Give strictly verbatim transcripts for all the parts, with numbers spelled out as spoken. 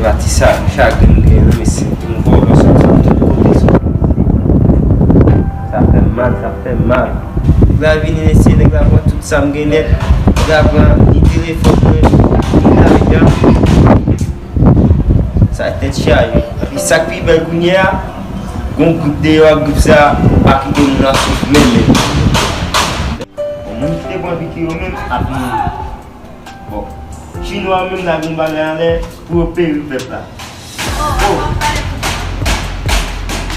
Pati sa, chagren m gen nan mesye, pou m vòlò sòti nan tout kote sou. Sa fè m mal, sa fè m mal. Nèg la vini, mesye, nèg la pran tout sa m gen nèt. Nèg la pran ni telefòn mwen, ni lajan. Sa tèt chaje. Epi sa k pi bèl kounye a, gon gwoup deyò a, gwoup sa a pa kite moun ap soufri menm menm. Bon, moun ki te pran piki yo menm ap mouri. Bon, chinwa yo menm lage yon bagay anlè pou yo peri pèp la. Oh!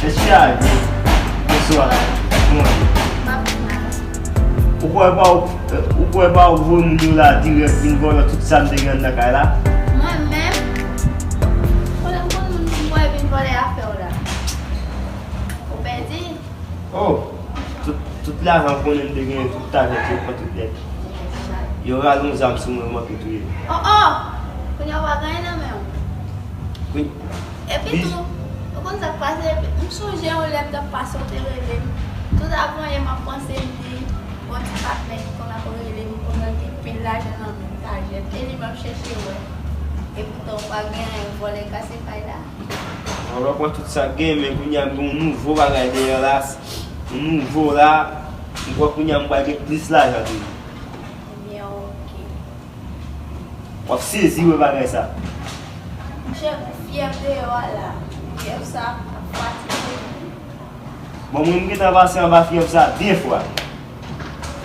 Mesye a di, bonswa. Kòman w ye? Ou kwè pa w, ou kwè pa w voye moun yo la dirèk vin vòlò tout sa m te gen anndan kay la? Mwen menm? Kote m konn moun pou m voye vin vòlè afè w la? Ou pèdi? Oh, tout, tout lajan w konnen m te genyen, tout lajan yo pran tout nèt. Yo rale yon zam sou mwen, m antre touye. Oh, oh! Kounye a w pa gen anyen nan men w. Kounye Epi tou, ou konn sa k pase, m sonje yon lè m t ap pase, w te rele m. Tout avan yè m ap panse, m di, gon ti patnè ki konn ap rele m, konn wè l gen pil lajan nan men l, tajèt. E li m ap chèche wè. Epoutan w pa gen anyen, vòlè kase kay la. Vòlò pran tout sa k gen, men kounye a m gen yon nouvo bagay dèyè la, yon nouvo la, m kwè kounye a m pral gen plis lajan toujou. Ebyen, oke. W ap sezi wè bagay sa. Monchè, gon fyèv deyò a la. Fyèv sa ap fatige m. Bon, mwen, m gentan pase anba fyèv sa de fwa.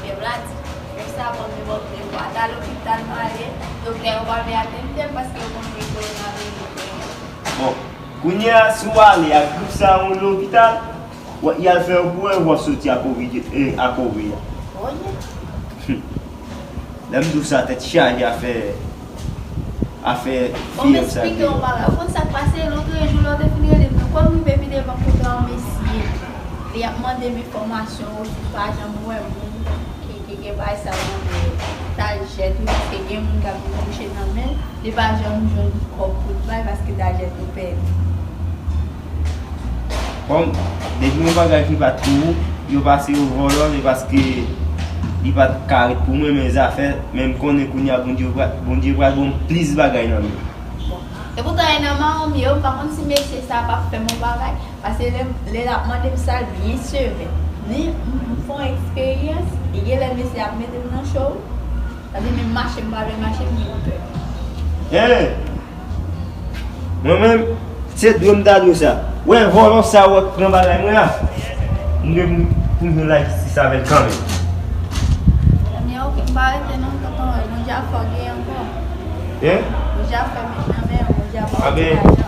Fyèv la di, fyèv sa pran menm de fwa. Ata lopital m ale, doktè yo pa vle atende m paske yo konnen kowonaviris genyen. Bon, kounye a, si w ale ak gwoup sa a, yon lopital, w ap, y al fè yo pou wè, w ap soti ak ovi, e, ak ovi a. Oye. Lè m di w sa, tèt chaje afè, afè fyèv sa. Bon, m eksplike w yon bagay. Ou konn sa k pase? Lòtrejou, lè w te fin rele m nan, kòm m rive pi devan kote a, yon mesye, li ap mande m enfòmasyon, ou pa janm wè moun ki, ki gen bagay sa yo nan men yo. Sa jèt wi, paske gen moun k ap vin kouche nan men l, li pa janm jwenn kòb pou l bay, paske sa jèt ou pèdi. Kòm, depi yon bagay ki pa t pou ou, yo pase yo vòlò l, e paske li pa t ka ret pou mwen, men zafè, men m konnen kounye a Bondye pral, Bondye pral ban m plis bagay nan men. Bon. Epoutan, e nan mawon m ye, m pa konn si mesye sa a p ap fè m yon bagay, paske lè, lè l ap mande m sa, l byen sevè. Ni m, m fè yon eksperyans, e gen lè mesye ap mete m nan cho, sa vle di menm mache m pa vle mache, m gen pè. Hein? Mwen menm, se dwe m ta dwe sa. Wè, vòlò sa wè k pran bagay mwen a. M gen pou, pou m jwenn lajistis avè l kanmenm. Ebyen, oke, m pa rete non, tonton, Bondye ap fè w genyen ankò. Hein? Bondye ap fè met nan men w, Bondye ap ba w ti lajan.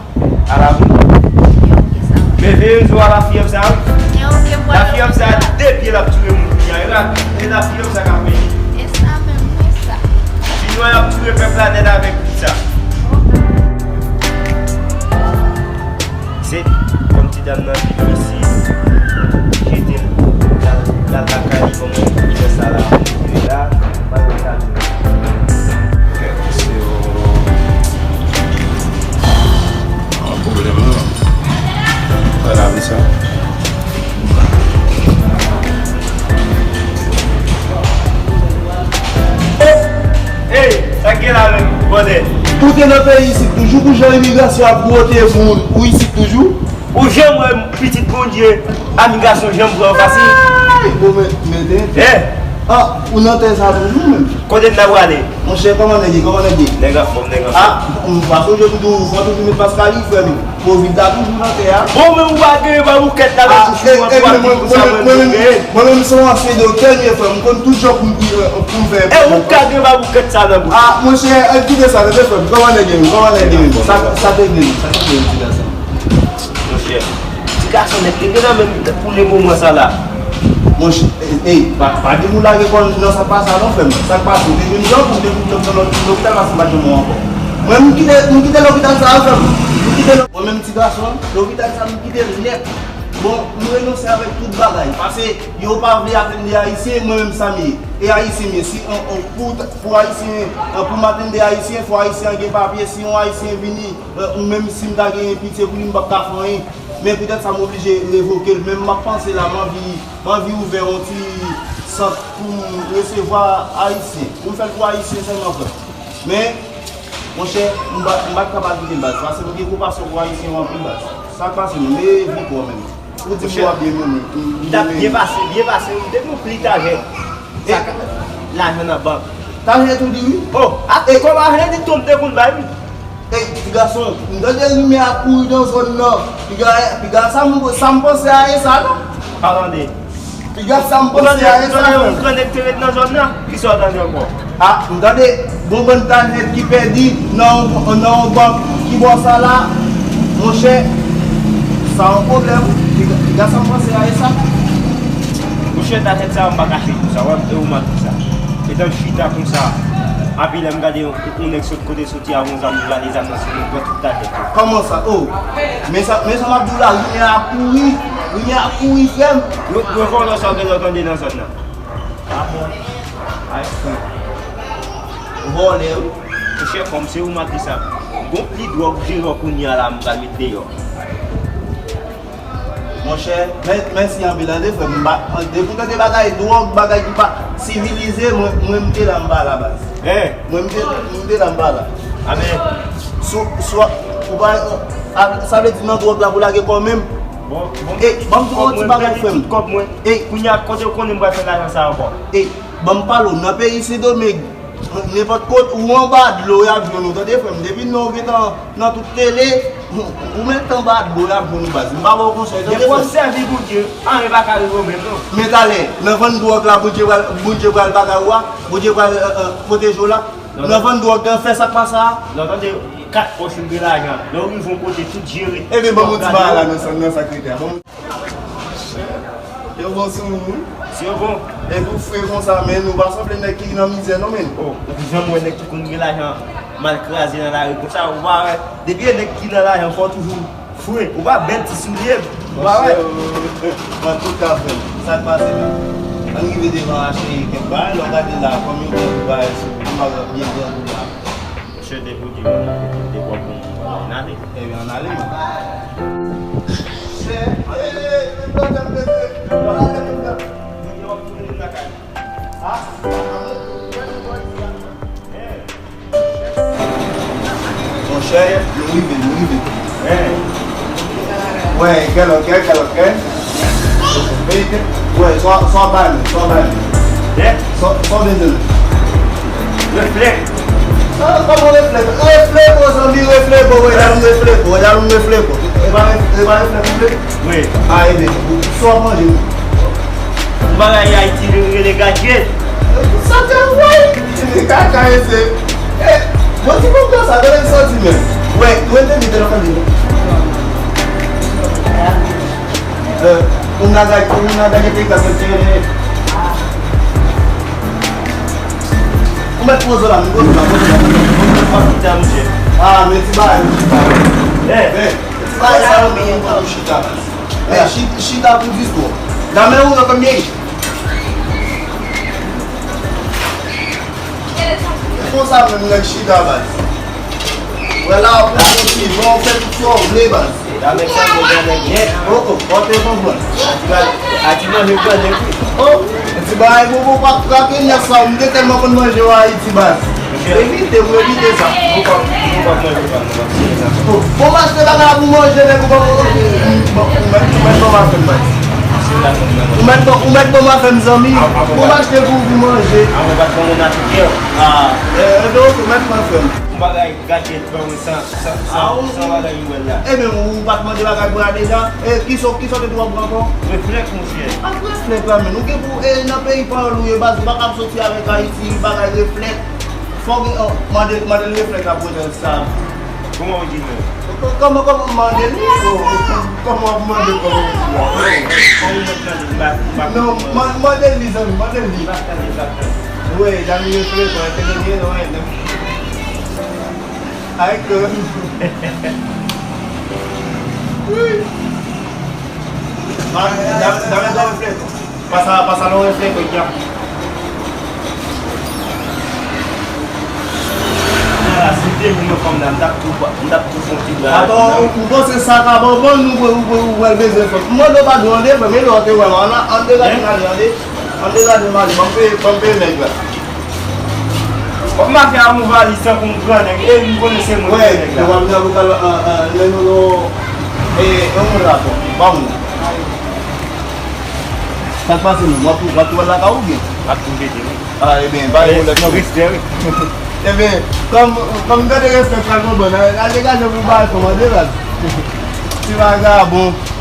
Ala bon. Ebyen, oke, sa va. Men veye zo a lafyèv sa, wi. Ebyen, oke, m pral. Lafyèv sa, de pye l ap tiye moun kounye a. E la, e lafyèv sa k ap veye. E sa menm, wi, sa. Chinwa y ap tiye pèp la nèt avèk Sa. Se kòm ti dam nan vin isi, jete l, l al, l al lakay li, kòman li fè sa la, li la, pa gen sa. An pwoblèm non. Pa lave sa. Oh! Ey, sa k gen la menm, bòdè? Ou te nan peyi isit toujou, pou jan imigrasyon ap gwote moun, ou isit toujou? Ou janm wè pitit Bondye, imigrasyon janm pran yo fasil? Ay, bon, men, men, men, eh! Ah, ou nan tè sa toujou menm? Kote n ta prale? Monchè, kòman nèg ye? Kòman nèg ye? Nèg anfòm, nèg anfòm. Ah, m pa sonje m di w, fò toujou met mask a li, frè m. Kovid la toujou nan tè a. Bon, men ou pa genyen pa boukèt la nan bouch ou, eh, eh, mwen, mwen, mwen, mwen menm, se yon ansyen doktè m ye, frè m. M konn tout jan pou m, pou m fè. Eh, ou ka gen pa boukèt sa nan bouch ou. Ah, monchè, ann kite sa, tande frè m. Kòman nèg ye menm? Kòman nèg ye menm? Sa, sa te vle di? Sa te vle di, ti gason? Monchè, ti gason nèt li gen nan men m pou le moman sa la. Monchè, ey, ey, pa, pa di moun lage kò l nan sa k pa sa non, frè m. Sa k pase? Ou te jwenn jan pou w te vin nan lopital paske m pa t janm wè w ankò. Mwen, m kite, m kite lopital sa a, frè m. M kite lo-, mwen menm ti gason, lopital sa a, m kite l nèt. Bon, m renonse avèk tout bagay. Paske yo pa vle atende Ayisyen, mwen menm sa m ye. E Ayisyen m ye. Si on, on, pou, pou Ayisyen, pou m atende Ayisyen, fò Ayisyen an gen papye. Si yon Ayisyen vini, euh, menm si m ta genyen pitye pou li, m p ap ka fè anyen. Men poutèt sa, m oblije revoke l. Men m ap panse la, m anvi, m anvi ouvè yon ti sant pou m resevwa Ayisyen. Pou m fè l pou Ayisyen sèlman, frè. Men, Monchè, m pa, m pa t kapab kite l baz, paske m gen gwo pasyon pou Ayisyen yo anpil baz. Sa k pase menm? E vi twò menm. Ou di m w ap byen mennen. M t ap byen pase, byen pase wi. Depi w plit avè m, sa ka, lajan nan bank. Talè tou di wi. Oh, a, e kòb a Freddy tou m te konn bay wi. Ey, ti gason, m tande rimè ap kouri nan zòn nan. Piga, piga sa m, sa m panse a e sa non. Pa tande. Piga sa m panse a e sa non. Ou tande yon gran nèg te ret nan zòn nan? Kisa w tande ankò? A, m tande gon bann talè ki pèdi nan yon, nan yon bank ki bò sa la. Monchè, sa yon pwoblèm. Piga, piga sa m panse a e sa. Monchè, talè sa yo m pa kache pou sa, w ap, e ou m ap di sa. Etan m chita konsa, anpi lè m gade yon, yon nèg sot kote soti a yon zam, li ba li zam nan sou li, pran tout tèt li. Kòman sa? Oh! Men sa, men sa m ap di w la, rimè ap kouri, rimè ap kouri, frè m. Yo, yo vòlò sa w genlè tande nan zòn nan. A bon? Ay, frè. Vòlè, wi. Monchè, kòm se ou m ap di sa, gon pli dwòg deyò kounye a la, m pral met deyò. Monchè, mè-, mèsi anpil tande frè m. M pa, depi w tande bagay dwòg, bagay ki pa sivilize, mwen, mwen m te la m pa la baz. Mwen m te, m te la m pa la. Amen. Sou, sou, ou pa, a, sa vle di nan dwòg la pou lage kò menm. Bon, bon. E, ban m di w yon ti bagay frè m. Tout kòb mwen. E, kounye a kote w konnen m pral fè lajan sa ankò. E, ban m pale w, nan peyi Sendomeng, nenpòt kote ou anba dlo, y ap jwenn ou. Tande frè m, depi non w gentan nan tout tele, ou, ou mèt anba dlo, y ap jwenn ou baz. M pa ba w konsèy, tande frè m. Depi w ap sèvi Bondye, anyen pa ka rive w menm non. Men talè, nan vann dwòg la, Bondye pral, Bondye pral bagay ou a, Bondye pral, euh, euh, pwoteje w la. Nan vann dwòg, nan fè sa k pa sa a. Non, tande, kat pòch ou gen lajan. Lè w rive yon kote, tout jere. Ebyen, ban m yon ti bagay la, nan sa, nan sa k rete a. Ban m yon Yo bon sou ou wi. Si yo bon. Epi w fre konsa, men ou pa sanble nèg ki nan mizè non, men. Oh, ou janm wè nèg ki konn gen lajan mal kraze nan lari konsa, ou pa wè. Depi e nèg ki nan lajan, fò w toujou fre. Ou pa bèl ti soulye, ou pa wè. Antouka, frè m, sa k pase la? Ann rive devan achte kèk bagay, lè w gade la, kòm yo byen pou bagay sou, pou bagay byen grangou la. Monchè, depi w di w ann achte tout de bwa pou mwen, ann ale. Ebyen, ann ale, man. Monchè, nou rive, nou rive. Wè, kèlòt, kèlòt, kèlòt. Wè, swa, swa ba nou, swa ba nou. Swa, swa bezwen. Reflèk. Ah, kòman reflèk? Reflèk, zanmi, reflèk, wè, la nou reflèk, wè, la nou reflèk. E pa, e pa reflèk, reflèk? Wi. Ah, ebyen, swa manje. Yon bagay Ayiti rele gadjèt. Sa te wè. Li kaka ese. Eh, mwen di konprann sa, gade m santi menm. Wè, mwen te di telefòn li. Eh, moun nan gade, moun nan gade te gade te. Ou mèt poze la, m poze la, poze la. Ah, men ti bagay, ti bagay. Eh, ti bagay sa yo menm pou chita. Men chi-, chita pou di twò. Nan men ou nan konbyen? Se konsa menm nèg chita baz. Wè la, ou konn ti van, ou fè tout sa ou vle baz. Nan men sa, ou vle nèg nèt. Oh, oh, ou te konprann. Ati manje grann epi. Oh, ti bagay bobo pa kraken nèg sa, ou te tèlman konn manje w Ayiti baz. Evite, mwen evite sa. Ou pa, ou pa manje pa, nou pa manje sa. Bon, m achte bagay la pou manje, nèg, ou pa, bon, ou mèt, ou mèt ban m afè m, baz. Ou mèt ban, ou mèt ban m afè m, zanmi. Bon, m achte pou, pou manje. Avan, ou pa t ban moun afè m. Ah, eh, eh, donk, ou mèt ban m afè m. Yon bagay gadjèt ban mwen san, san, san, san bagay nouvèl la. Ebyen, ou pa t mande bagay pou la deja? E, kisa, kisa w te di w ap pran ankò? Reflèk, monchè. Ak reflèk la, men, ou gen pou, e, nan peyi pawòl ou ye, baz, ou pa kab soti avèk Ayiti, bagay reflèk. Fòk, oh, mande, mande l reflèk la pou wè sa. Kòman w di l menm? Kò-, kòman, kòman m mande l? Oh, kòman w ap mande kòman w di l la? Kòman w mande l? M pa, m pa konprann. Non, man-, mande l li, zanmi, mande l li. M pa tande, m pa tande. Wi, zanmi reflèk, mwen te gen non, Ay, kè. Wi. Dam, dam, dam, reflèk. Pasa, pasa nan reflèk, wi, djab. Ala, si te vin yon fanm la, m t ap tou, m t ap tou fon ti bra. Atò, ou, ou panse sa ka bon, bon, nou, ou, ou, ou pral bezwen fòs. M mande w padon, an de, men lè w te wè m, an, an de la, an de, an de. An de la, an de, ban m peye, ban m peye nèg la. W ap mache a yon valiz tankou yon gran nèg, e m konnen se mwen ki nèg la. Wè, nou ap nan lokal, an, an, lè nou, nou, e, yon moun la, bon, ba moun la. Sa k pase menm? W ap, w ap tou al lakay ou byen? M ap tou vete, wi. A, ebyen, bay yon lòt non, respè, wi. Ebyen, kòm, kòm m tande respè pral konprann, a, a degaje pou bay kòmande, baz. Ti bagay a bon.